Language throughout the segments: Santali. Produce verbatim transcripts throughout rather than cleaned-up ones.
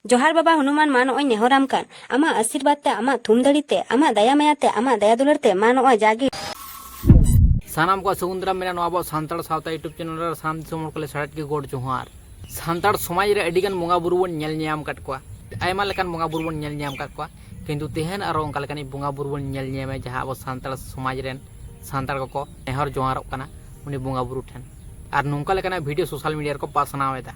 ᱡᱚᱦᱟᱨ ᱵᱟᱵᱟ ᱦᱚᱱᱩᱢᱟᱱ, ᱢᱟ ᱱᱚᱜᱼᱚᱭ ᱱᱮᱦᱚᱨᱟᱢ ᱠᱟᱱ, ᱟᱢᱟᱜ ᱟᱥᱤᱨᱵᱟᱫᱽ ᱛᱮ, ᱟᱢᱟᱜ ᱛᱷᱩᱢ ᱫᱟᱲᱮ ᱛᱮ, ᱟᱢᱟᱜ ᱫᱟᱭᱟ ᱢᱟᱭᱟ ᱛᱮ, ᱟᱢᱟᱜ ᱫᱟᱭᱟ ᱫᱩᱞᱟᱹᱲ ᱛᱮ, ᱢᱟ ᱱᱚᱜᱼᱚᱭ ᱡᱟᱜᱮ᱾ ᱥᱟᱱᱟᱢ ᱠᱚᱣᱟᱜ ᱥᱟᱹᱜᱩᱱ ᱫᱟᱨᱟᱢ ᱢᱮᱱᱟᱜᱼᱟ ᱱᱚᱣᱟ ᱟᱵᱚ ᱥᱟᱱᱛᱟᱲ ᱥᱟᱶᱛᱟ YouTube ᱪᱮᱱᱮᱞ ᱨᱮ ᱥᱟᱱᱟᱢ ᱫᱤᱥᱚᱢ ᱦᱚᱲ ᱠᱚ ᱞᱮ ᱥᱟᱨᱮᱡ ᱜᱮ ᱜᱚᱰ ᱡᱚᱦᱟᱨ᱾ ᱥᱟᱱᱛᱟᱲ ᱥᱚᱢᱟᱡᱽ ᱨᱮ ᱟᱹᱰᱤ ᱜᱟᱱ ᱵᱚᱸᱜᱟ ᱵᱩᱨᱩ ᱵᱚᱱ ᱧᱮᱞ ᱧᱟᱢ ᱟᱠᱟᱫ ᱠᱚᱣᱟ, ᱟᱭᱢᱟ ᱞᱮᱠᱟᱱ ᱵᱚᱸᱜᱟ ᱵᱩᱨᱩ ᱵᱚᱱ ᱧᱮᱞ ᱧᱟᱢ ᱟᱠᱟᱫ ᱠᱚᱣᱟ, ᱠᱤᱱᱛᱩ ᱛᱮᱦᱮᱧ ᱟᱨᱚ ᱚᱱᱠᱟ ᱞᱮᱠᱟᱱᱤᱡ ᱵᱚᱸᱜᱟ ᱵᱩᱨᱩ ᱵᱚᱱ ᱧᱮᱞ ᱧᱟᱢᱟ, ᱡᱟᱦᱟᱸ ᱟᱵᱚ ᱥᱟᱱᱛᱟᱲ ᱥᱚᱢᱟᱡᱽ ᱨᱮᱱ ᱥᱟᱱᱛᱟᱲ ᱠᱚᱠᱚ ᱱᱮᱦᱚᱨ ᱡᱚᱦᱟᱨᱚᱜ ᱠᱟᱱᱟ ᱩᱱᱤ ᱵᱚᱸᱜᱟ ᱵᱩᱨᱩ ᱴᱷᱮᱱ᱾ ᱟᱨ ᱱᱚᱝᱠᱟ ᱞᱮᱠᱟᱱᱟᱜ ᱵᱷᱤᱰᱤᱭᱳ ᱥᱳᱥᱟᱞ ᱢᱤᱰᱤᱭᱟ ᱨᱮᱠᱚ ᱯᱟᱥᱱᱟᱣ ᱮᱫᱟ᱾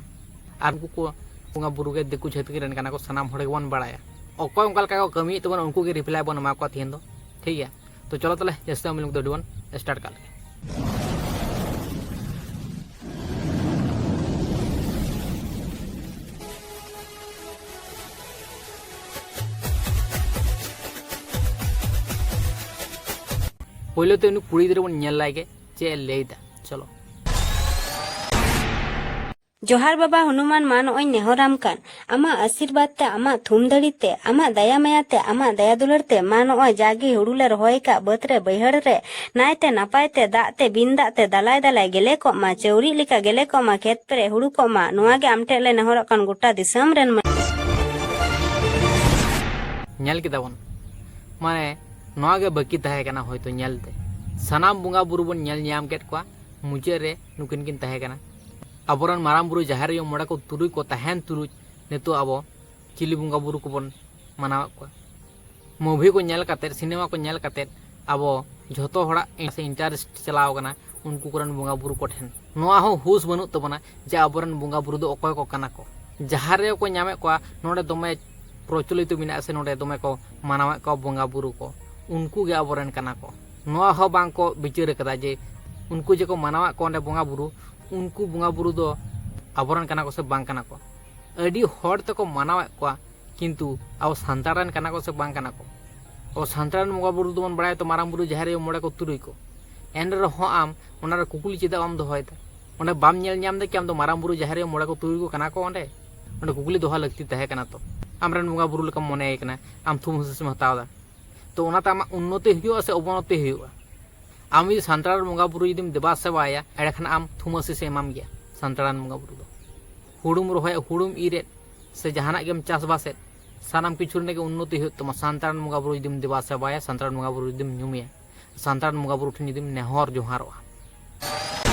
ᱟᱨ ᱩᱱᱠᱩ ᱠᱚ ᱵᱚᱸᱜᱟ ᱵᱩᱨᱩ ᱜᱮ ᱫᱤᱠᱩ ᱪᱷᱟᱹᱛᱤᱠ ᱨᱮᱱ ᱠᱟᱱᱟ ᱠᱚ, ᱥᱟᱱᱟᱢ ᱦᱚᱲ ᱜᱮᱵᱚᱱ ᱵᱟᱲᱟᱭᱟ᱾ ᱚᱠᱚᱭ ᱚᱱᱠᱟ ᱞᱮᱠᱟ ᱠᱚ ᱠᱟᱹᱢᱤᱭᱮᱫ ᱛᱟᱵᱚᱱᱟ, ᱩᱱᱠᱩ ᱜᱮ ᱨᱤᱯᱞᱟᱭ ᱵᱚᱱ ᱮᱢᱟ ᱠᱚᱣᱟ ᱛᱮᱦᱮᱧ ᱫᱚ, ᱴᱷᱤᱠ ᱜᱮᱭᱟ? ᱛᱚ ᱪᱚᱞᱚ ᱛᱟᱦᱞᱮ ᱡᱟᱹᱥᱛᱤ ᱵᱟᱝ ᱵᱤᱞᱚᱢ ᱠᱟᱛᱮ ᱵᱷᱤᱰᱤᱭᱳ ᱵᱚᱱ ᱥᱴᱟᱨᱴ ᱠᱟᱜ ᱞᱮᱜᱮ᱾ ᱯᱳᱭᱞᱳ ᱛᱮ ᱩᱱᱤ ᱠᱩᱲᱤ ᱜᱤᱫᱽᱨᱟᱹ ᱵᱚᱱ ᱧᱮᱞ ᱞᱟᱭ ᱜᱮ, ᱪᱮᱫ ᱮ ᱞᱟᱹᱭ ᱫᱟ, ᱪᱚᱞᱚ᱾ ᱡᱚᱦᱟᱨ ᱵᱟᱵᱟ ᱦᱚᱱᱩᱢᱟᱱ, ᱢᱟ ᱱᱚᱜᱼᱚᱭ ᱱᱮᱦᱚᱨᱟᱢ ᱠᱟᱱ, ᱟᱢᱟᱜ ᱟᱥᱤᱨᱵᱟᱫᱽ ᱛᱮ, ᱟᱢᱟᱜ ᱛᱷᱩᱢ ᱫᱟᱲᱮ ᱛᱮ, ᱟᱢᱟᱜ ᱫᱟᱭᱟ ᱢᱟᱭᱟ ᱛᱮ, ᱟᱢᱟᱜ ᱫᱟᱭᱟ ᱫᱩᱞᱟᱹᱲ ᱛᱮ, ᱢᱟ ᱱᱚᱜᱼᱚᱭ ᱡᱟᱜᱮ ᱦᱩᱲᱩ ᱞᱮ ᱨᱚᱦᱚᱭ ᱟᱠᱟᱫ ᱵᱟᱹᱫᱽ ᱨᱮ, ᱵᱟᱹᱭᱦᱟᱹᱲ ᱨᱮ, ᱱᱟᱭᱛᱮ ᱱᱟᱯᱟᱭ ᱛᱮ, ᱫᱟᱜ ᱛᱮ ᱵᱤᱱ ᱫᱟᱜ ᱛᱮ, ᱫᱟᱞᱟᱭ ᱫᱟᱞᱟᱭ ᱜᱮᱞᱮ ᱠᱚᱜ ᱢᱟ, ᱪᱟᱹᱣᱨᱤ ᱞᱮᱠᱟ ᱜᱮᱞᱮ ᱠᱚᱜ ᱢᱟ, ᱠᱷᱮᱛ ᱯᱮᱨᱮᱡ ᱦᱩᱲᱩ ᱠᱚᱜ ᱢᱟ, ᱱᱚᱣᱟ ᱜᱮ ᱟᱢ ᱴᱷᱮᱱ ᱞᱮ ᱱᱮᱦᱚᱨᱚᱜ ᱠᱟᱱ ᱜᱚᱴᱟ ᱫᱤᱥᱚᱢ ᱨᱮᱱ ᱢᱟᱹᱱᱢᱤ᱾ ᱧᱮᱞ ᱠᱮᱫᱟ ᱵᱚᱱ, ᱢᱟᱱᱮ ᱱᱚᱣᱟ ᱜᱮ ᱵᱟᱹᱠᱤ ᱛᱟᱦᱮᱸ ᱠᱟᱱᱟ ᱦᱚᱭᱛᱳ ᱧᱮᱞ ᱛᱮ᱾ ᱥᱟᱱᱟᱢ ᱵᱚᱸᱜᱟ ᱵᱩᱨᱩ ᱵᱚᱱ ᱧᱮᱞ ᱧᱟᱢ ᱠᱮᱫ ᱠᱚᱣᱟ, ᱢᱩᱪᱟᱹᱫ ᱨᱮ ᱱᱩᱠᱤᱱ ᱠᱤᱱ ᱛᱟᱦᱮᱸ ᱠᱟᱱᱟ᱾ ᱟᱵᱚᱨᱮᱱ ᱢᱟᱨᱟᱝ ᱵᱩᱨᱩ, ᱡᱟᱦᱮᱨ ᱟᱭᱳ, ᱢᱚᱬᱮ ᱠᱚ ᱛᱩᱨᱩᱭ ᱠᱚ ᱛᱟᱦᱮᱱ ᱛᱩᱞᱩᱡ ᱱᱤᱛᱚᱜ ᱟᱵᱚ ᱪᱤᱞᱤ ᱵᱚᱸᱜᱟ ᱵᱩᱨᱩ ᱠᱚᱵᱚᱱ ᱢᱟᱱᱟᱣᱮᱫ ᱠᱚᱣᱟ? ᱢᱩᱵᱷᱤ ᱠᱚ ᱧᱮᱞ ᱠᱟᱛᱮᱫ, ᱥᱤᱱᱮᱢᱟ ᱠᱚ ᱧᱮᱞ ᱠᱟᱛᱮᱫ ᱟᱵᱚ ᱡᱷᱚᱛᱚ ᱦᱚᱲᱟᱜ ᱤᱱᱴᱟᱨᱮᱥᱴ ᱪᱟᱞᱟᱣ ᱠᱟᱱᱟ ᱩᱱᱠᱩ ᱠᱚᱨᱮᱱ ᱵᱚᱸᱜᱟ ᱵᱩᱨᱩ ᱠᱚᱴᱷᱮᱱ᱾ ᱱᱚᱣᱟ ᱦᱚᱸ ᱦᱩᱥ ᱵᱟᱹᱱᱩᱜ ᱛᱟᱵᱚᱱᱟ ᱡᱮ ᱟᱵᱚᱨᱮᱱ ᱵᱚᱸᱜᱟ ᱵᱩᱨᱩ ᱫᱚ ᱚᱠᱚᱭ ᱠᱚ ᱠᱟᱱᱟ ᱠᱚ᱾ ᱡᱟᱦᱟᱸ ᱨᱮᱜᱮ ᱠᱚ ᱧᱟᱢᱮᱫ ᱠᱚᱣᱟ, ᱱᱚᱰᱮ ᱫᱚᱢᱮ ᱯᱨᱚᱪᱚᱞᱤᱛᱚ ᱢᱮᱱᱟᱜᱼᱟ ᱥᱮ ᱱᱚᱰᱮ ᱫᱚᱢᱮ ᱠᱚ ᱢᱟᱱᱟᱣᱮᱫ ᱠᱚᱣᱟ ᱵᱚᱸᱜᱟ ᱵᱩᱨᱩ ᱠᱚ, ᱩᱱᱠᱩ ᱜᱮ ᱟᱵᱚᱨᱮᱱ ᱠᱟᱱᱟ ᱠᱚ᱾ ᱱᱚᱣᱟ ᱦᱚᱸ ᱵᱟᱝ ᱠᱚ ᱵᱤᱪᱟᱹᱨ ᱟᱠᱟᱫᱟ ᱡᱮ ᱩᱱᱠᱩ ᱡᱮ ᱠᱚ ᱢᱟᱱᱟᱣᱮᱫ ᱠᱚᱣᱟ ᱚᱸᱰᱮ ᱵᱚᱸᱜᱟ ᱵᱩᱨᱩ, ᱩᱱᱠᱩ ᱵᱚᱸᱜᱟ ᱵᱩᱨᱩ ᱫᱚ ᱟᱵᱚᱨᱮᱱ ᱠᱟᱱᱟ ᱠᱚ ᱥᱮ ᱵᱟᱝ ᱠᱟᱱᱟ ᱠᱚ᱾ ᱟᱹᱰᱤ ᱦᱚᱲ ᱛᱮᱠᱚ ᱢᱟᱱᱟᱣᱮᱫ ᱠᱚᱣᱟ, ᱠᱤᱱᱛᱩ ᱟᱵᱚ ᱥᱟᱱᱛᱟᱲ ᱨᱮᱱ ᱠᱟᱱᱟ ᱠᱚ ᱥᱮ ᱵᱟᱝ ᱠᱟᱱᱟ ᱠᱚ? ᱟᱵᱚ ᱥᱟᱱᱛᱟᱲ ᱨᱮᱱ ᱵᱚᱸᱜᱟ ᱵᱩᱨᱩ ᱫᱚᱵᱚᱱ ᱵᱟᱲᱟᱭᱟ ᱛᱚ, ᱢᱟᱨᱟᱝ ᱵᱩᱨᱩ, ᱡᱟᱦᱮᱨ ᱟᱭᱳ, ᱢᱚᱬᱮ ᱠᱚ ᱛᱩᱨᱩᱭ ᱠᱚ᱾ ᱮᱱ ᱨᱮᱦᱚᱸ ᱟᱢ ᱚᱱᱟ ᱨᱮ ᱠᱩᱠᱞᱤ ᱪᱮᱫᱟᱜ ᱵᱟᱢ ᱫᱚᱦᱚᱭᱮᱫᱟ? ᱚᱸᱰᱮ ᱵᱟᱢ ᱧᱮᱞ ᱧᱟᱢ ᱮᱫᱟ ᱠᱤ ᱟᱢ ᱫᱚ ᱢᱟᱨᱟᱝ ᱵᱩᱨᱩ, ᱡᱟᱦᱮᱨ ᱟᱭᱳ, ᱢᱚᱬᱮ ᱠᱚ ᱛᱩᱨᱩᱭ ᱠᱚ ᱠᱟᱱᱟ ᱠᱚ ᱚᱸᱰᱮ? ᱚᱸᱰᱮ ᱠᱩᱠᱞᱤ ᱫᱚᱦᱚ ᱞᱟᱹᱠᱛᱤ ᱛᱟᱦᱮᱸ ᱠᱟᱱᱟ ᱛᱚ᱾ ᱟᱢ ᱨᱮᱱ ᱵᱚᱸᱜᱟ ᱵᱩᱨᱩ ᱞᱮᱠᱟᱢ ᱢᱚᱱᱮᱭᱮ ᱠᱟᱱᱟ, ᱟᱢ ᱛᱷᱩᱢ ᱦᱩᱥᱤᱥ ᱮᱢ ᱦᱟᱛᱟᱣ ᱮᱫᱟ᱾ ᱛᱚ ᱚᱱᱟᱛᱮ ᱟᱢᱟᱜ ᱩᱱᱱᱚᱛᱤ ᱦᱩᱭᱩᱜᱼᱟ ᱥᱮ ᱚᱵᱚᱱᱚᱛᱤ ᱦᱩᱭᱩᱜᱼᱟ? ᱟᱢ ᱡᱩᱫᱤ ᱥᱟᱱᱛᱟᱲ ᱵᱚᱸᱜᱟ ᱵᱩᱨᱩ ᱡᱩᱫᱤᱢ ᱫᱮᱵᱟ ᱥᱮᱵᱟᱭᱟ, ᱮᱸᱰᱮᱠᱷᱟᱱ ᱟᱢ ᱛᱷᱩᱢ ᱟᱹᱥᱤᱥ ᱮ ᱮᱢᱟᱢ ᱜᱮᱭᱟ᱾ ᱥᱟᱱᱛᱟᱲ ᱨᱮᱱ ᱵᱚᱸᱜᱟ ᱵᱩᱨᱩ ᱫᱚ ᱦᱩᱲᱩᱢ ᱨᱚᱦᱚᱭᱟ, ᱦᱩᱲᱩᱢ ᱤᱨᱮᱫ, ᱥᱮ ᱡᱟᱦᱟᱱᱟᱜ ᱜᱮᱢ ᱪᱟᱥᱵᱟᱥᱮᱫ, ᱥᱟᱱᱟᱢ ᱠᱤᱪᱷᱩ ᱨᱮᱱᱟᱜ ᱜᱮ ᱩᱱᱱᱚᱛᱤ ᱦᱩᱭᱩᱜ ᱛᱟᱢᱟ᱾ ᱥᱟᱱᱛᱟᱲ ᱨᱮᱱ ᱵᱚᱸᱜᱟ ᱵᱩᱨᱩ ᱡᱩᱫᱤᱢ ᱫᱮᱵᱟ ᱥᱮᱵᱟᱭᱟ, ᱥᱟᱱᱛᱟᱲ ᱨᱮᱱ ᱵᱚᱸᱜᱟ ᱵᱩᱨᱩ ᱡᱩᱫᱤᱢ ᱧᱩᱢᱮᱭᱟ, ᱥᱟᱱᱛᱟᱲ ᱨᱮᱱ ᱵᱚᱸᱜᱟ ᱵᱩᱨᱩ ᱴᱷᱮᱱ ᱡᱩᱫᱤᱢ ᱱᱮᱦᱚᱨ ᱡᱚᱦᱟᱨᱚᱜᱼᱟ᱾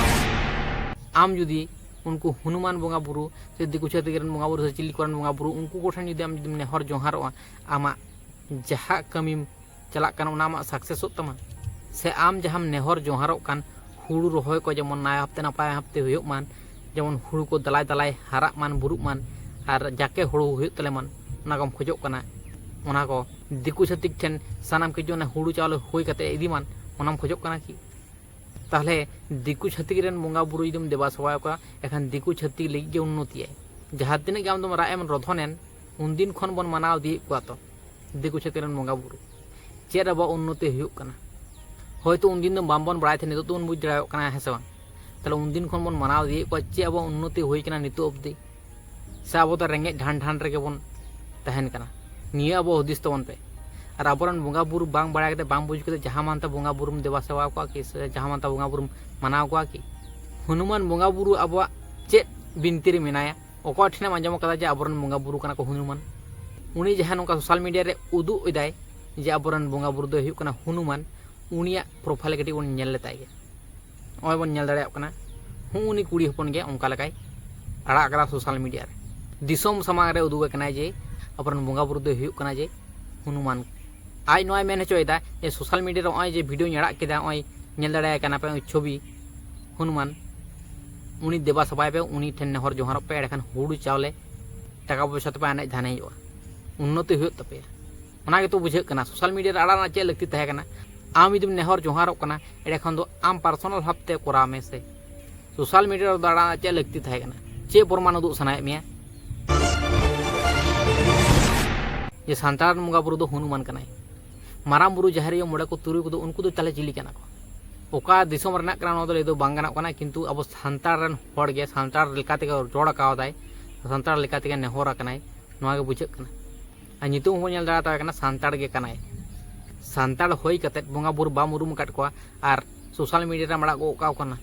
ᱟᱢ ᱡᱩᱫᱤ ᱩᱱᱠᱩ ᱦᱚᱱᱩᱢᱟᱱ ᱵᱚᱸᱜᱟ ᱵᱩᱨᱩ ᱥᱮ ᱫᱤᱠᱩ ᱪᱷᱟᱹᱛᱤᱠ ᱨᱮᱱ ᱵᱚᱸᱜᱟ ᱵᱩᱨᱩ ᱥᱮ ᱪᱤᱞᱤ ᱠᱚᱨᱮᱱ ᱵᱚᱸᱜᱟ ᱵᱩᱨᱩ, ᱩᱱᱠᱩ ᱠᱚᱴᱷᱮᱱ ᱡᱩᱫᱤ ᱟᱢ ᱡᱩᱫᱤᱢ ᱱᱮᱦᱚᱨ ᱡᱚᱦᱟᱨᱚᱜᱼᱟ, ᱟᱢᱟᱜ ᱡᱟᱦᱟᱸ ᱠᱟᱹᱢᱤᱢ ᱪᱟᱞᱟᱜ ᱠᱟᱱᱟ, ᱚᱱᱟ ᱟᱢᱟᱜ ᱥᱟᱠᱥᱮᱥᱚᱜ ᱛᱟᱢᱟ᱾ ᱥᱮ ᱟᱢ ᱡᱟᱦᱟᱸᱢ ᱱᱮᱦᱚᱨ ᱡᱚᱦᱟᱨᱚᱜ ᱠᱟᱱ, ᱦᱩᱲᱩ ᱨᱚᱦᱚᱭ ᱠᱚ ᱡᱮᱢᱚᱱ ᱱᱟᱭ ᱦᱟᱯᱛᱮ ᱱᱟᱯᱟᱭ ᱦᱟᱯᱛᱮ ᱦᱩᱭᱩᱜ ᱢᱟᱱ, ᱡᱮᱢᱚᱱ ᱦᱩᱲᱩ ᱠᱚ ᱫᱟᱞᱟᱭ ᱫᱟᱞᱟᱭ ᱦᱟᱨᱟᱜ ᱢᱟᱱ, ᱵᱩᱨᱩᱜ ᱢᱟᱱ, ᱟᱨ ᱡᱟᱠᱮ ᱦᱩᱲᱩ ᱦᱩᱭᱩᱜ ᱛᱟᱞᱮ ᱢᱟᱱ, ᱚᱱᱟ ᱠᱚᱢ ᱠᱷᱚᱡᱚᱜ ᱠᱟᱱᱟ᱾ ᱚᱱᱟ ᱠᱚ ᱫᱤᱠᱩ ᱪᱷᱟᱹᱛᱤᱠ ᱴᱷᱮᱱ ᱥᱟᱱᱟᱢ ᱠᱤᱪᱷᱩ ᱚᱱᱟ ᱦᱩᱲᱩ ᱪᱟᱣᱞᱮ ᱦᱩᱭ ᱠᱟᱛᱮ ᱤᱫᱤ ᱢᱟᱱ, ᱚᱱᱟᱢ ᱠᱷᱚᱡᱚᱜ ᱠᱟᱱᱟ ᱠᱤ? ᱛᱟᱦᱞᱮ ᱫᱤᱠᱩ ᱪᱷᱟᱹᱛᱤᱠ ᱨᱮᱱ ᱵᱚᱸᱜᱟ ᱵᱩᱨᱩ ᱡᱩᱫᱤᱢ ᱫᱮᱵᱟ ᱥᱮᱵᱟ ᱠᱚᱣᱟ, ᱮᱱᱠᱷᱟᱱ ᱫᱤᱠᱩ ᱪᱷᱟᱹᱛᱤᱠ ᱞᱟᱹᱜᱤᱫ ᱜᱮ ᱩᱱᱱᱚᱛᱤᱭᱟᱭ᱾ ᱡᱟᱦᱟᱸ ᱛᱤᱱᱟᱹᱜ ᱜᱮ ᱟᱢ ᱫᱚᱢ ᱨᱟᱜ ᱮᱢ ᱨᱚᱫᱷᱚᱱ ᱮᱱ, ᱩᱱᱫᱤᱱ ᱠᱷᱚᱱ ᱵᱚᱱ ᱢᱟᱱᱟᱣ ᱤᱫᱤᱭᱮᱫ ᱠᱚᱣᱟ ᱛᱚ ᱫᱤᱠᱩ ᱪᱷᱟᱹᱛᱤᱠ ᱨᱮᱱ ᱵᱚᱸᱜᱟ ᱵᱩᱨᱩ᱾ ᱪᱮᱫ ᱟᱵᱚᱣᱟᱜ ᱩᱱᱱᱚᱛᱤ ᱦᱩᱭᱩᱜ ᱠᱟᱱᱟ? ᱦᱳᱭᱛᱳ ᱩᱱᱫᱤᱱ ᱫᱚ ᱵᱟᱝᱵᱚᱱ ᱵᱟᱲᱟᱭ ᱛᱟᱦᱮᱸ, ᱱᱤᱛᱚᱜ ᱫᱚᱵᱚᱱ ᱵᱩᱡᱽ ᱫᱟᱲᱮᱭᱟᱜ ᱠᱟᱱᱟ, ᱦᱮᱸ ᱥᱮ ᱵᱟᱝ? ᱛᱟᱦᱞᱮ ᱩᱱᱫᱤᱱ ᱠᱷᱚᱱ ᱵᱚᱱ ᱢᱟᱱᱟᱣ ᱤᱫᱤᱭᱮᱫ ᱠᱚᱣᱟ, ᱪᱮᱫ ᱟᱵᱚᱣᱟᱜ ᱩᱱᱱᱚᱛᱤ ᱦᱩᱭ ᱠᱟᱱᱟ ᱱᱤᱛᱚᱜ ᱚᱵᱫᱤ? ᱥᱮ ᱟᱵᱚ ᱫᱚ ᱨᱮᱸᱜᱮᱡ ᱰᱷᱟᱱ ᱰᱷᱟᱱ ᱨᱮᱜᱮ ᱵᱚᱱ ᱛᱟᱦᱮᱱ ᱠᱟᱱᱟ? ᱱᱤᱭᱟᱹ ᱟᱵᱚ ᱦᱩᱫᱤᱥ ᱛᱟᱵᱚᱱ ᱯᱮ᱾ ᱟᱨ ᱟᱵᱚᱨᱮᱱ ᱵᱚᱸᱜᱟ ᱵᱩᱨᱩ ᱵᱟᱝ ᱵᱟᱲᱟᱭ ᱠᱟᱛᱮ, ᱵᱟᱝ ᱵᱩᱡᱽ ᱠᱟᱛᱮ ᱡᱟᱦᱟᱸ ᱢᱟᱱᱛᱟ ᱵᱚᱸᱜᱟ ᱵᱩᱨᱩᱢ ᱫᱮᱵᱟ ᱥᱮᱵᱟ ᱠᱚᱣᱟ ᱠᱤ, ᱥᱮ ᱡᱟᱦᱟᱸ ᱢᱟᱱᱛᱟ ᱵᱚᱸᱜᱟ ᱵᱩᱨᱩᱢ ᱢᱟᱱᱟᱣ ᱠᱚᱣᱟ ᱠᱤ? ᱦᱚᱱᱩᱢᱟᱱ ᱵᱚᱸᱜᱟ ᱵᱩᱨᱩ ᱟᱵᱚᱣᱟᱜ ᱪᱮᱫ ᱵᱤᱱᱛᱤ ᱨᱮ ᱢᱮᱱᱟᱭᱟ? ᱚᱠᱚᱭ ᱴᱷᱮᱱᱮᱢ ᱟᱸᱡᱚᱢ ᱟᱠᱟᱫᱟ ᱡᱮ ᱟᱵᱚᱨᱮᱱ ᱵᱚᱸᱜᱟ ᱵᱩᱨᱩ ᱠᱟᱱᱟ ᱠᱚ ᱦᱚᱱᱩᱢᱟᱱ? ᱩᱱᱤ ᱡᱟᱦᱟᱸ ᱱᱚᱝᱠᱟ ᱥᱳᱥᱟᱞ ᱢᱤᱰᱤᱭᱟ ᱨᱮ ᱩᱫᱩᱜ ᱮᱫᱟᱭ ᱡᱮ ᱟᱵᱚᱨᱮᱱ ᱵᱚᱸᱜᱟ ᱵᱩᱨᱩ ᱫᱚᱭ ᱦᱩᱭᱩᱜ ᱠᱟᱱᱟ ᱦᱚᱱᱩᱢᱟᱱ, ᱩᱱᱤᱭᱟᱜ ᱯᱨᱚᱯᱷᱟᱭᱤᱞ ᱠᱟᱹᱴᱤᱡ ᱵᱚᱱ ᱧᱮᱞ ᱞᱮᱛᱟᱭ ᱜᱮ᱾ ᱱᱚᱜᱼᱚᱭ ᱵᱚᱱ ᱧᱮᱞ ᱫᱟᱲᱮᱭᱟᱜ ᱠᱟᱱᱟ, ᱦᱚᱸ, ᱩᱱᱤ ᱠᱩᱲᱤ ᱦᱚᱯᱚᱱ ᱜᱮ ᱚᱱᱠᱟ ᱞᱮᱠᱟᱭ ᱟᱲᱟᱜ ᱠᱟᱫᱟ ᱥᱳᱥᱟᱞ ᱢᱤᱰᱤᱭᱟ ᱨᱮ, ᱫᱤᱥᱚᱢ ᱥᱟᱢᱟᱝ ᱨᱮ ᱩᱫᱩᱜ ᱟᱠᱟᱱᱟᱭ ᱡᱮ ᱟᱵᱚᱨᱮᱱ ᱵᱚᱸᱜᱟ ᱵᱩᱨᱩ ᱫᱚᱭ ᱦᱩᱭᱩᱜ ᱠᱟᱱᱟ ᱡᱮ ᱦᱚᱱᱩᱢᱟᱱ᱾ ᱟᱡ ᱱᱚᱣᱟᱭ ᱢᱮᱱ ᱦᱚᱪᱚᱭᱮᱫᱟ ᱡᱮ ᱥᱳᱥᱟᱞ ᱢᱤᱰᱤᱭᱟ ᱨᱮ ᱱᱚᱜᱼᱚᱭ ᱡᱮ ᱵᱷᱤᱰᱤᱭᱳᱧ ᱟᱲᱟᱜ ᱠᱮᱫᱟ, ᱱᱚᱜᱼᱚᱭ ᱧᱮᱞ ᱫᱟᱲᱮᱭᱟᱭ ᱠᱟᱱᱟ ᱯᱮ ᱪᱷᱚᱵᱤ ᱦᱚᱱᱩᱢᱟᱱ, ᱩᱱᱤ ᱫᱮᱵᱟ ᱥᱮᱵᱟᱭ ᱯᱮ, ᱩᱱᱤ ᱴᱷᱮᱱ ᱱᱮᱦᱚᱨ ᱡᱚᱦᱟᱨᱚᱜ ᱯᱮ, ᱮᱸᱰᱮᱠᱷᱟᱱ ᱦᱩᱲᱩ ᱪᱟᱣᱞᱮ, ᱴᱟᱠᱟ ᱯᱚᱭᱥᱟ ᱛᱮᱯᱮ ᱮᱱᱮᱡ ᱫᱷᱟᱱᱮᱡᱚᱜᱼᱟ, ᱩᱱᱱᱚᱛᱤ ᱦᱩᱭᱩᱜ ᱛᱟᱯᱮᱭᱟ᱾ ᱚᱱᱟ ᱜᱮᱛᱚ ᱵᱩᱡᱷᱟᱹᱜ ᱠᱟᱱᱟ, ᱥᱳᱥᱟᱞ ᱢᱤᱰᱤᱭᱟ ᱨᱮ ᱟᱲᱟᱜ ᱨᱮᱱᱟᱜ ᱪᱮᱫ ᱞᱟᱹᱠᱛᱤ ᱛᱟᱦᱮᱸ ᱠᱟᱱᱟ? ᱟᱢ ᱡᱩᱫᱤᱢ ᱱᱮᱦᱚᱨ ᱡᱚᱦᱟᱨᱚᱜ ᱠᱟᱱᱟ, ᱮᱸᱰᱮᱠᱷᱟᱱ ᱫᱚ ᱟᱢ ᱯᱟᱨᱥᱚᱱᱟᱞ ᱵᱷᱟᱵᱽᱛᱮ ᱠᱚᱨᱟᱣ ᱢᱮ ᱥᱮ᱾ ᱥᱳᱥᱟᱞ ᱢᱤᱰᱤᱭᱟ ᱨᱮᱫᱚ ᱟᱲᱟᱜ ᱨᱮᱱᱟᱜ ᱪᱮᱫ ᱞᱟᱹᱠᱛᱤ ᱛᱟᱦᱮᱸ ᱠᱟᱱᱟ? ᱪᱮᱫ ᱯᱨᱚᱢᱟᱱ ᱩᱫᱩᱜ ᱥᱟᱱᱟᱭᱮᱫ ᱢᱮᱭᱟ ᱡᱮ ᱥᱟᱱᱛᱟᱲ ᱨᱮᱱ ᱵᱚᱸᱜᱟ ᱵᱩᱨᱩ ᱫᱚ ᱦᱚᱱᱩᱢᱟᱱ ᱠᱟᱱᱟᱭ? ᱢᱟᱨᱟᱝ ᱵᱩᱨᱩ, ᱡᱟᱦᱮᱨ ᱟᱭᱳ, ᱢᱚᱬᱮ ᱠᱚ, ᱛᱩᱨᱩᱭ ᱠᱚᱫᱚ, ᱩᱱᱠᱩ ᱫᱚ ᱛᱟᱦᱞᱮ ᱪᱤᱞᱤ ᱠᱟᱱᱟ ᱠᱚ? ᱚᱠᱟ ᱫᱤᱥᱚᱢ ᱨᱮᱱᱟᱜ ᱠᱟᱱᱟ, ᱱᱚᱣᱟ ᱫᱚ ᱞᱟᱹᱭ ᱫᱚ ᱵᱟᱝ ᱜᱟᱱᱚᱜ ᱠᱟᱱᱟ, ᱠᱤᱱᱛᱩ ᱟᱵᱚ ᱥᱟᱱᱛᱟᱲ ᱨᱮᱱ ᱦᱚᱲ ᱜᱮ ᱥᱟᱱᱛᱟᱲ ᱞᱮᱠᱟ ᱛᱮᱜᱮ ᱨᱚᱲ ᱠᱟᱣᱫᱟᱭ, ᱥᱟᱱᱛᱟᱲ ᱞᱮᱠᱟ ᱛᱮᱜᱮ ᱱᱮᱦᱚᱨ ᱟᱠᱟᱱᱟᱭ, ᱱᱚᱣᱟ ᱜᱮ ᱵᱩᱡᱷᱟᱹᱜ ᱠᱟᱱᱟ᱾ ᱟᱨ ᱧᱩᱛᱩᱢ ᱦᱚᱸᱵᱚᱱ ᱧᱮᱞ ᱫᱟᱲᱮᱭᱟᱛᱟᱭ ᱠᱟᱱᱟ, ᱥᱟᱱᱛᱟᱲ ᱜᱮ ᱠᱟᱱᱟᱭ᱾ ᱥᱟᱱᱛᱟᱲ ᱦᱩᱭ ᱠᱟᱛᱮᱫ ᱵᱚᱸᱜᱟ ᱵᱩᱨᱩ ᱵᱟᱢ ᱩᱨᱩᱢ ᱟᱠᱟᱫ ᱠᱚᱣᱟ ᱟᱨ ᱥᱳᱥᱟᱞ ᱢᱤᱰᱤᱭᱟ ᱨᱮᱢ ᱟᱲᱟᱜ ᱜᱚᱫ ᱠᱟᱜ ᱠᱟᱱᱟ᱾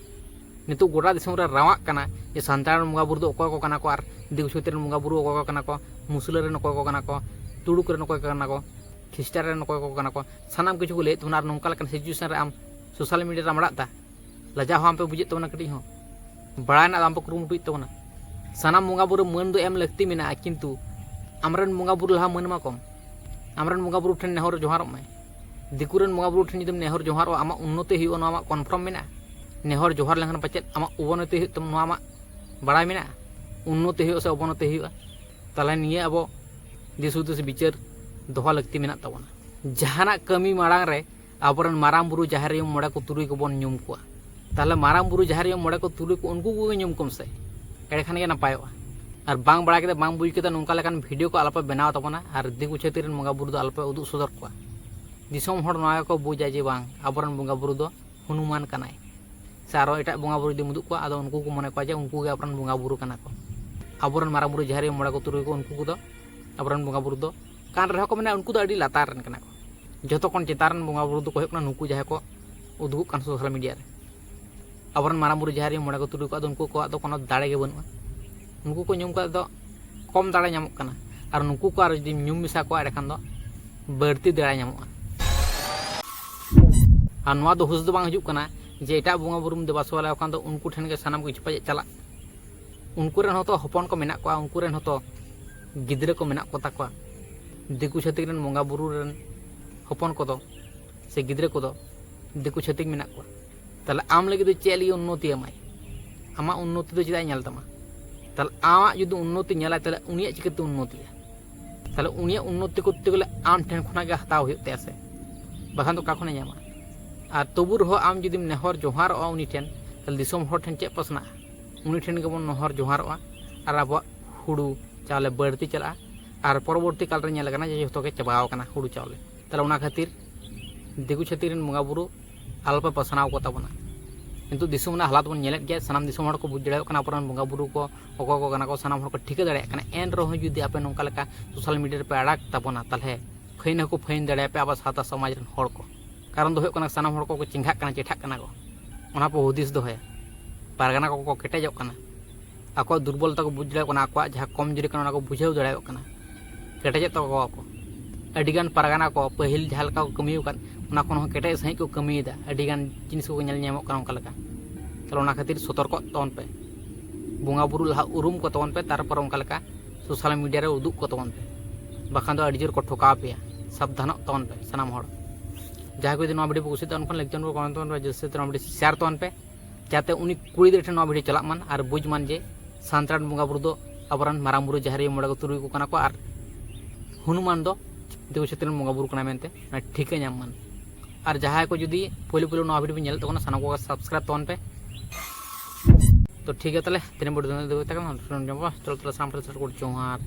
ᱱᱤᱛᱚᱜ ᱜᱚᱴᱟ ᱫᱤᱥᱚᱢ ᱨᱮ ᱨᱟᱣᱟᱜ ᱠᱟᱱᱟ ᱡᱮ ᱥᱟᱱᱛᱟᱲ ᱨᱮᱱ ᱵᱚᱸᱜᱟ ᱵᱩᱨᱩ ᱫᱚ ᱚᱠᱚᱭ ᱠᱚ ᱠᱟᱱᱟ ᱠᱚ ᱟᱨ ᱫᱤᱠᱩ ᱪᱷᱟᱹᱛᱤᱠ ᱨᱮᱱ ᱵᱚᱸᱜᱟ ᱵᱩᱨᱩ ᱚᱠᱚᱭ ᱠᱚ ᱠᱟᱱᱟ ᱠᱚ, ᱢᱩᱥᱞᱟᱹ ᱨᱮᱱ ᱚᱠᱚᱭ ᱠᱚ ᱠᱟᱱᱟ ᱠᱚ, ᱛᱩᱲᱩᱠ ᱨᱮᱱ ᱚᱠᱚᱭ ᱠᱚ ᱠᱟᱱᱟ ᱠᱚ, ᱠᱷᱨᱤᱥᱴᱟᱱ ᱨᱮᱱ ᱚᱠᱚᱭ ᱠᱚ ᱠᱟᱱᱟ ᱠᱚ, ᱥᱟᱱᱟᱢ ᱠᱤᱪᱷᱩ ᱠᱚ ᱞᱟᱹᱭᱮᱫ ᱛᱟᱵᱚᱱᱟ᱾ ᱟᱨ ᱱᱚᱝᱠᱟ ᱞᱮᱠᱟᱱ ᱥᱤᱪᱩᱭᱮᱥᱚᱱ ᱨᱮ ᱟᱢ ᱥᱳᱥᱟᱞ ᱢᱤᱰᱤᱭᱟ ᱨᱮᱢ ᱟᱲᱟᱜ ᱮᱫᱟ, ᱞᱟᱡᱟᱣ ᱦᱚᱸ ᱟᱢ ᱯᱮ ᱵᱩᱡᱮᱫ ᱛᱟᱵᱚᱱᱟ ᱠᱟᱹᱴᱤᱡ ᱦᱚᱸ, ᱵᱟᱲᱟᱭ ᱨᱮᱱᱟᱜ ᱫᱚ ᱟᱢ ᱯᱮ ᱠᱩᱨᱩᱢᱩᱴᱩᱭᱮᱫ ᱛᱟᱵᱚᱱᱟ᱾ ᱥᱟᱱᱟᱢ ᱵᱚᱸᱜᱟ ᱵᱩᱨᱩ ᱢᱟᱹᱱ ᱫᱚ ᱮᱢ ᱞᱟᱹᱠᱛᱤ ᱢᱮᱱᱟᱜᱼᱟ, ᱠᱤᱱᱛᱩ ᱟᱢᱨᱮᱱ ᱵᱚᱸᱜᱟ ᱵᱩᱨᱩ ᱞᱟᱦᱟ ᱢᱟᱹᱱ ᱮᱢᱟ ᱠᱚᱢ᱾ ᱟᱢᱨᱮᱱ ᱵᱚᱸᱜᱟ ᱵᱩᱨᱩ ᱴᱷᱮᱱ ᱱᱮᱦᱚᱨ ᱡᱚᱦᱟᱨᱚᱜ ᱢᱮ᱾ ᱫᱤᱠᱩ ᱨᱮᱱ ᱵᱚᱸᱜᱟ ᱵᱩᱨᱩ ᱴᱷᱮᱱ ᱡᱩᱫᱤᱢ ᱱᱮᱦᱚᱨ ᱡᱚᱦᱟᱨᱚᱜᱼᱟ, ᱟᱢᱟᱜ ᱩᱱᱱᱚᱛᱤ ᱦᱩᱭᱩᱜᱼᱟ, ᱱᱚᱣᱟ ᱟᱢᱟᱜ ᱠᱚᱱᱯᱷᱟᱨᱢ ᱢᱮᱱᱟᱜᱼᱟ? ᱱᱮᱦᱚᱨ ᱡᱚᱦᱟᱨ ᱞᱮᱱᱠᱷᱟᱱ ᱯᱟᱪᱮᱫ ᱟᱢᱟᱜ ᱚᱵᱚᱱᱚᱛᱤ ᱦᱩᱭᱩᱜ ᱛᱟᱢᱟ, ᱱᱚᱣᱟ ᱟᱢᱟᱜ ᱵᱟᱲᱟᱭ ᱢᱮᱱᱟᱜᱼᱟ? ᱩᱱᱱᱚᱛᱤ ᱦᱩᱭᱩᱜᱼᱟ ᱥᱮ ᱚᱵᱚᱱᱚᱛᱤ ᱦᱩᱭᱩᱜᱼᱟ? ᱛᱟᱦᱚᱞᱮ ᱱᱤᱭᱟᱹ ᱟᱵᱚ ᱫᱤᱥ ᱦᱩᱫᱤᱥ ᱵᱤᱪᱟᱹᱨ ᱫᱚᱦᱚ ᱞᱟᱹᱠᱛᱤ ᱢᱮᱱᱟᱜ ᱛᱟᱵᱚᱱᱟ᱾ ᱡᱟᱦᱟᱱᱟᱜ ᱠᱟᱹᱢᱤ ᱢᱟᱲᱟᱝ ᱨᱮ ᱟᱵᱚᱨᱮᱱ ᱢᱟᱨᱟᱝ ᱵᱩᱨᱩ, ᱡᱟᱦᱮᱨ ᱟᱭᱳ, ᱢᱚᱬᱮ ᱠᱚ ᱛᱩᱨᱩᱭ ᱠᱚᱵᱚᱱ ᱧᱩᱢ ᱠᱚᱣᱟ᱾ ᱛᱟᱦᱚᱞᱮ ᱢᱟᱨᱟᱝ ᱵᱩᱨᱩ, ᱡᱟᱦᱮᱨ ᱟᱭᱳ, ᱢᱚᱬᱮ ᱠᱚ ᱛᱩᱨᱩᱭ ᱠᱚ, ᱩᱱᱠᱩ ᱠᱚᱜᱮ ᱧᱩᱢ ᱠᱚᱢ ᱥᱮ, ᱮᱸᱰᱮᱠᱷᱟᱱ ᱜᱮ ᱱᱟᱯᱟᱭᱚᱜᱼᱟ᱾ ᱟᱨ ᱵᱟᱝ ᱵᱟᱲᱟᱭ ᱠᱟᱛᱮ, ᱵᱟᱝ ᱵᱩᱡᱽ ᱠᱟᱛᱮ ᱱᱚᱝᱠᱟ ᱞᱮᱠᱟᱱ ᱵᱷᱤᱰᱤᱭᱳ ᱠᱚ ᱟᱞᱚᱯᱮ ᱵᱮᱱᱟᱣ ᱛᱟᱵᱚᱱᱟ, ᱟᱨ ᱫᱤᱠᱩ ᱪᱷᱟᱹᱛᱤᱠ ᱨᱮᱱ ᱵᱚᱸᱜᱟ ᱵᱩᱨᱩ ᱫᱚ ᱟᱞᱚᱯᱮ ᱩᱫᱩᱜ ᱥᱚᱫᱚᱨ ᱠᱚᱣᱟ᱾ ᱫᱤᱥᱚᱢ ᱦᱚᱲ ᱱᱚᱣᱟ ᱜᱮᱠᱚ ᱵᱩᱡᱟ ᱡᱮ ᱵᱟᱝ, ᱟᱵᱚᱨᱮᱱ ᱵᱚᱸᱜᱟ ᱵᱩᱨᱩ ᱫᱚ ᱦᱚᱱᱩᱢᱟᱱ ᱠᱟᱱᱟᱭ, ᱥᱮ ᱟᱨᱚ ᱮᱴᱟᱜ ᱵᱚᱸᱜᱟ ᱵᱩᱨᱩ ᱡᱩᱫᱤᱢ ᱩᱫᱩᱜ ᱠᱚᱣᱟ, ᱟᱫᱚ ᱩᱱᱠᱩ ᱠᱚ ᱢᱚᱱᱮ ᱠᱚᱣᱟ ᱡᱮ ᱩᱱᱠᱩ ᱜᱮ ᱟᱵᱚᱨᱮᱱ ᱵᱚᱸᱜᱟ ᱵᱩᱨᱩ ᱠᱟᱱᱟ ᱠᱚ᱾ ᱟᱵᱚᱨᱮᱱ ᱢᱟᱨᱟᱝ ᱵᱩᱨᱩ, ᱡᱟᱦᱮᱨ ᱟᱭᱳ, ᱢᱚᱬᱮ ᱠᱚ ᱛᱩᱨᱩᱭ ᱠᱚ, ᱩᱱᱠᱩ ᱠᱚᱫᱚ ᱟᱵᱚᱨᱮᱱ ᱵᱚᱸᱜᱟ ᱵᱩᱨᱩ ᱫᱚ ᱠᱟᱱ ᱨᱮᱦᱚᱸ ᱠᱚ ᱢᱮᱱᱟ, ᱩᱱᱠᱩ ᱫᱚ ᱟᱹᱰᱤ ᱞᱟᱛᱟᱨ ᱨᱮᱱ ᱠᱟᱱᱟ ᱠᱚ᱾ ᱡᱚᱛᱚ ᱠᱷᱚᱱ ᱪᱮᱛᱟᱱ ᱨᱮᱱ ᱵᱚᱸᱜᱟ ᱵᱩᱨᱩ ᱫᱚᱠᱚ ᱦᱩᱭᱩᱜ ᱠᱟᱱᱟ ᱱᱩᱠᱩ ᱡᱟᱦᱟᱸᱭ ᱠᱚ ᱩᱫᱩᱜᱚᱜ ᱠᱟᱱ ᱥᱳᱥᱟᱞ ᱢᱤᱰᱤᱭᱟ ᱨᱮ᱾ ᱟᱵᱚᱨᱮᱱ ᱢᱟᱨᱟᱝ ᱵᱩᱨᱩ, ᱡᱟᱦᱮᱨ ᱟᱭᱳ, ᱢᱚᱬᱮ ᱠᱚ ᱛᱩᱨᱩᱭ ᱠᱚᱣᱟᱜ ᱫᱚ ᱩᱱᱠᱩ ᱠᱚᱣᱟᱜ ᱫᱚ ᱠᱳᱱᱳ ᱫᱟᱲᱮ ᱜᱮ ᱵᱟᱹᱱᱩᱜᱼᱟ᱾ ᱩᱱᱠᱩ ᱠᱚ ᱧᱩᱢ ᱠᱟᱛᱮ ᱫᱚ ᱠᱚᱢ ᱫᱟᱲᱮ ᱧᱟᱢᱚᱜ ᱠᱟᱱᱟ, ᱟᱨ ᱱᱩᱠᱩ ᱠᱚ ᱟᱨ ᱡᱩᱫᱤᱢ ᱧᱩᱢ ᱢᱮᱥᱟ ᱠᱚᱣᱟ, ᱮᱸᱰᱮᱠᱷᱟᱱ ᱫᱚ ᱵᱟᱹᱲᱛᱤ ᱫᱟᱲᱮ ᱧᱟᱢᱚᱜᱼᱟ᱾ ᱟᱨ ᱱᱚᱣᱟ ᱫᱚ ᱦᱩᱥ ᱫᱚ ᱵᱟᱝ ᱦᱤᱡᱩᱜ ᱠᱟᱱᱟ ᱡᱮ ᱮᱴᱟᱜ ᱵᱚᱸᱜᱟ ᱵᱩᱨᱩᱢ ᱫᱮᱵᱟ ᱥᱮᱵᱟ ᱞᱮᱠᱚ ᱠᱷᱟᱱ ᱫᱚ ᱩᱱᱠᱩ ᱴᱷᱮᱱ ᱜᱮ ᱥᱟᱱᱟᱢ ᱠᱤᱪᱷᱩ ᱯᱟᱪᱮᱫ ᱪᱟᱞᱟᱜ᱾ ᱩᱱᱠᱩ ᱨᱮᱱ ᱦᱚᱸᱛᱚ ᱦᱚᱯᱚᱱ ᱠᱚ ᱢᱮᱱᱟᱜ ᱠᱚᱣᱟ, ᱩᱱᱠᱩ ᱨᱮᱱ ᱦᱚᱸᱛᱚ ᱜᱤᱫᱽᱨᱟᱹ ᱠᱚ ᱢᱮᱱᱟᱜ ᱠᱚᱛᱟ ᱠᱚᱣᱟ᱾ ᱫᱤᱠᱩ ᱪᱷᱟᱹᱛᱤᱠ ᱨᱮᱱ ᱵᱚᱸᱜᱟ ᱵᱩᱨᱩ ᱨᱮᱱ ᱦᱚᱯᱚᱱ ᱠᱚᱫᱚ ᱥᱮ ᱜᱤᱫᱽᱨᱟᱹ ᱠᱚᱫᱚ ᱫᱤᱠᱩ ᱪᱷᱟᱹᱛᱤᱠ ᱢᱮᱱᱟᱜ ᱠᱚᱣᱟ᱾ ᱛᱟᱦᱚᱞᱮ ᱟᱢ ᱞᱟᱹᱜᱤᱫ ᱫᱚ ᱪᱮᱫ ᱞᱟᱹᱜᱤᱫ ᱩᱱᱱᱚᱛᱤ ᱟᱢᱟᱭ? ᱟᱢᱟᱜ ᱩᱱᱱᱚᱛᱤ ᱫᱚ ᱪᱮᱫᱟᱜ ᱮ ᱧᱮᱞ ᱛᱟᱢᱟ? ᱛᱟᱦᱚᱞᱮ ᱟᱢᱟᱜ ᱡᱩᱫᱤ ᱩᱱᱱᱚᱛᱤ ᱧᱮᱞᱟᱭ, ᱛᱟᱦᱚᱞᱮ ᱩᱱᱤᱭᱟᱜ ᱪᱤᱠᱟᱹᱛᱮ ᱩᱱᱱᱚᱛᱤᱜᱼᱟ? ᱛᱟᱦᱚᱞᱮ ᱩᱱᱤᱭᱟᱜ ᱩᱱᱱᱚᱛᱤ ᱠᱚᱨᱛᱮ ᱜᱮᱞᱮ ᱟᱢ ᱴᱷᱮᱱ ᱠᱷᱚᱱᱟᱜ ᱜᱮ ᱦᱟᱛᱟᱣ ᱦᱩᱭᱩᱜ ᱛᱟᱭᱟ ᱥᱮ, ᱵᱟᱠᱷᱟᱱ ᱫᱚ ᱚᱠᱟ ᱠᱷᱚᱱᱮ ᱧᱟᱢᱟ? ᱟᱨ ᱛᱚᱵᱩ ᱨᱮᱦᱚᱸ ᱟᱢ ᱡᱩᱫᱤᱢ ᱱᱮᱦᱚᱨ ᱡᱚᱦᱟᱨᱚᱜᱼᱟ ᱩᱱᱤ ᱴᱷᱮᱱ, ᱛᱟᱦᱚᱞᱮ ᱫᱤᱥᱚᱢ ᱦᱚᱲ ᱴᱷᱮᱱ ᱪᱮᱫ ᱯᱟᱥᱱᱟᱜᱼᱟ? ᱩᱱᱤ ᱴᱷᱮᱱ ᱜᱮᱵᱚᱱ ᱱᱮᱦᱚᱨ ᱡᱚᱦᱟᱨᱚᱜᱼᱟ, ᱟᱨ ᱟᱵᱚᱣᱟᱜ ᱦᱩᱲᱩ ᱪᱟᱣᱞᱮ ᱵᱟᱹᱲᱛᱤ ᱪᱟᱞᱟᱜᱼᱟ᱾ ᱟᱨ ᱯᱚᱨᱚᱵᱚᱨᱛᱤ ᱠᱟᱞ ᱨᱮ ᱧᱮᱞ ᱟᱠᱟᱱᱟ ᱡᱮ ᱡᱚᱛᱚ ᱜᱮ ᱪᱟᱵᱟᱣ ᱟᱠᱟᱱᱟ ᱦᱩᱲᱩ ᱪᱟᱣᱞᱮ᱾ ᱛᱟᱦᱚᱞᱮ ᱚᱱᱟ ᱠᱷᱟᱹᱛᱤᱨ ᱫᱤᱠᱩ ᱪᱷᱟᱹᱛᱤᱠ ᱨᱮᱱ ᱵᱚᱸᱜᱟ ᱵᱩᱨᱩ ᱟᱞᱚᱯᱮ ᱯᱟᱥᱱᱟᱣ ᱠᱚ ᱛᱟᱵᱚᱱᱟ᱾ ᱱᱤᱛᱚᱜ ᱫᱤᱥᱚᱢ ᱨᱮᱱᱟᱜ ᱦᱟᱞᱟᱛ ᱵᱚᱱ ᱧᱮᱞᱮᱫ ᱜᱮᱭᱟ, ᱥᱟᱱᱟᱢ ᱫᱤᱥᱚᱢ ᱦᱚᱲ ᱠᱚ ᱵᱩᱡᱽ ᱫᱟᱲᱮᱭᱟᱜ ᱠᱟᱱᱟ ᱟᱵᱚᱨᱮᱱ ᱵᱚᱸᱜᱟ ᱵᱩᱨᱩ ᱠᱚ ᱚᱠᱚᱭ ᱠᱚ ᱠᱟᱱᱟ ᱠᱚ, ᱥᱟᱱᱟᱢ ᱦᱚᱲ ᱠᱚ ᱴᱷᱤᱠᱟᱹ ᱫᱟᱲᱮᱭᱟᱜ ᱠᱟᱱᱟ᱾ ᱮᱱ ᱨᱮᱦᱚᱸ ᱡᱩᱫᱤ ᱟᱯᱮ ᱱᱚᱝᱠᱟ ᱞᱮᱠᱟ ᱥᱳᱥᱟᱞ ᱢᱤᱰᱤᱭᱟ ᱨᱮᱯᱮ ᱟᱲᱟᱜ ᱛᱟᱵᱚᱱᱟ, ᱛᱟᱦᱚᱞᱮ ᱯᱷᱟᱹᱭᱤᱱ ᱦᱚᱸᱠᱚ ᱯᱷᱟᱹᱭᱤᱱ ᱫᱟᱲᱮᱭᱟᱯᱮ ᱟᱵᱚ ᱥᱟᱶᱛᱟ ᱥᱚᱢᱟᱡᱽ ᱨᱮᱱ ᱦᱚᱲ ᱠᱚ᱾ ᱠᱟᱨᱚᱱ ᱫᱚ ᱦᱩᱭᱩᱜ ᱠᱟᱱᱟ, ᱥᱟᱱᱟᱢ ᱦᱚᱲ ᱠᱚᱠᱚ ᱪᱮᱸᱜᱷᱟᱜ ᱠᱟᱱᱟ, ᱪᱮᱴᱷᱟᱜ ᱠᱟᱱᱟ ᱠᱚ᱾ ᱚᱱᱟ ᱯᱮ ᱦᱩᱫᱤᱥ ᱫᱚᱦᱚᱭᱟ᱾ ᱯᱟᱨᱜᱟᱱᱟ ᱠᱚᱠᱚ ᱠᱮᱴᱮᱡᱚᱜ ᱠᱟᱱᱟ᱾ ᱟᱠᱚᱣᱟᱜ ᱫᱩᱨᱵᱚᱞᱚᱛᱟ ᱠᱚ ᱵᱩᱡᱽ ᱫᱟᱲᱮᱭᱟᱜ ᱠᱟᱱᱟ, ᱟᱠᱚᱣᱟᱜ ᱡᱟᱦᱟᱸ ᱠᱚᱢᱡᱩᱨᱤ ᱠᱟᱱᱟ ᱚᱱᱟ ᱠᱚ ᱵᱩᱡᱷᱟᱹᱣ ᱫᱟᱲᱮᱭᱟᱜ ᱠᱟᱱᱟ, ᱠᱮᱴᱮᱡᱮᱫ ᱛᱟᱠᱚᱣᱟ ᱠᱚ᱾ ᱟᱹᱰᱤᱜᱟᱱ ᱯᱟᱨᱜᱟᱱᱟ ᱠᱚ ᱯᱟᱹᱦᱤᱞ ᱡᱟᱦᱟᱸ ᱞᱮᱠᱟ ᱠᱚ ᱠᱟᱹᱢᱤ ᱟᱠᱟᱫ ᱚᱱᱟ ᱠᱷᱚᱱ ᱦᱚᱸ ᱠᱮᱴᱮᱡ ᱥᱟᱺᱦᱤᱡ ᱠᱚ ᱠᱟᱹᱢᱤᱭᱮᱫᱟ, ᱟᱹᱰᱤᱜᱟᱱ ᱡᱤᱱᱤᱥ ᱠᱚ ᱧᱮᱞ ᱧᱟᱢᱚᱜ ᱠᱟᱱᱟ ᱚᱱᱠᱟ ᱞᱮᱠᱟ᱾ ᱛᱟᱦᱚᱞᱮ ᱚᱱᱟ ᱠᱷᱟᱹᱛᱤᱨ ᱥᱚᱛᱚᱨᱠᱚᱜ ᱛᱟᱵᱚᱱ ᱯᱮ, ᱵᱚᱸᱜᱟ ᱵᱩᱨᱩ ᱞᱟᱦᱟ ᱩᱨᱩᱢ ᱠᱚ ᱛᱟᱵᱚᱱ ᱯᱮ, ᱛᱟᱨᱯᱚᱨ ᱚᱱᱠᱟ ᱞᱮᱠᱟ ᱥᱳᱥᱟᱞ ᱢᱤᱰᱤᱭᱟ ᱨᱮ ᱩᱫᱩᱜ ᱠᱚ ᱛᱟᱵᱚᱱ ᱯᱮ, ᱵᱟᱠᱷᱟᱱ ᱫᱚ ᱟᱹᱰᱤ ᱡᱳᱨ ᱠᱚ ᱴᱷᱚᱠᱟᱣ ᱯᱮᱭᱟ᱾ ᱥᱟᱵᱫᱷᱟᱱᱚᱜ ᱛᱟᱵᱚᱱ ᱯᱮ ᱥᱟᱱᱟᱢ ᱦᱚᱲ᱾ ᱡᱟᱦᱟᱸᱭ ᱠᱚ ᱡᱩᱫᱤ ᱱᱚᱣᱟ ᱵᱷᱤᱰᱤᱭᱳ ᱯᱮ ᱠᱩᱥᱤᱭᱟᱜ ᱛᱟᱵᱚᱱ ᱠᱷᱟᱱ ᱞᱟᱹᱭ ᱛᱟᱵᱚᱱ ᱯᱮ, ᱠᱚᱢᱮᱱᱴ ᱛᱟᱵᱚᱱ ᱯᱮ, ᱡᱟᱹᱥᱛᱤ ᱛᱮ ᱱᱚᱣᱟ ᱵᱷᱤᱰᱤᱭᱳ ᱥᱮᱭᱟᱨ ᱛᱟᱵᱚᱱ ᱯᱮ, ᱡᱟᱛᱮ ᱩᱱᱤ ᱠᱩᱲᱤ ᱜᱤᱫᱽᱨᱟᱹ ᱴᱷᱮᱱ ᱱᱚᱣᱟ ᱵᱷᱤᱰᱤᱭᱳ ᱪᱟᱞᱟᱜ ᱢᱟᱱ ᱟᱨ ᱵᱩᱡᱽ ᱢᱟᱱ ᱡᱮ ᱥᱟᱱᱛᱟᱲ ᱵᱚᱸᱜᱟ ᱵᱩᱨᱩ ᱫᱚ ᱟᱵᱚᱨᱮᱱ ᱢᱟᱨᱟᱝ ᱵᱩᱨᱩ, ᱡᱟᱦᱮᱨ ᱟᱭᱳ, ᱢᱚᱬᱮ ᱠᱚ ᱛᱩᱨᱩᱭ ᱠᱚ ᱠᱟᱱᱟ ᱠᱚ ᱟᱨ ᱦᱚᱱᱩᱢᱟᱱ ᱫᱚ ᱫᱤᱠᱩ ᱪᱷᱟᱹᱛᱤᱠ ᱨᱮᱱ ᱵᱚᱸᱜᱟ ᱵᱩᱨᱩ ᱠᱟᱱᱟ ᱢᱮᱱᱛᱮ ᱚᱱᱟ ᱴᱷᱤᱠᱟᱹ ᱧᱟᱢ ᱢᱟᱱ᱾ ᱟᱨ ᱡᱟᱦᱟᱸᱭ ᱠᱚ ᱡᱩᱫᱤ ᱯᱳᱭᱞᱳ ᱯᱳᱭᱞᱳ ᱱᱚᱣᱟ ᱵᱷᱤᱰᱤᱭᱳ ᱯᱮ ᱧᱮᱞᱮᱫ ᱛᱟᱵᱚᱱᱟ, ᱥᱟᱱᱟᱢ ᱠᱚᱜᱮ ᱥᱟᱵᱥᱠᱨᱟᱭᱤᱵ ᱛᱟᱵᱚᱱ ᱯᱮ᱾ ᱛᱚ ᱴᱷᱤᱠ ᱜᱮᱭᱟ, ᱛᱟᱦᱚᱞᱮ ᱛᱤᱱᱟᱹᱜ ᱵᱷᱤᱰᱤᱭᱳ ᱫᱚ ᱛᱟᱦᱮᱸ ᱠᱟᱱᱟ, ᱪᱚᱞᱚ ᱛᱟᱦᱚᱞᱮ ᱥᱟᱱᱟᱢ ᱠᱚ ᱡᱚᱦᱟᱨ᱾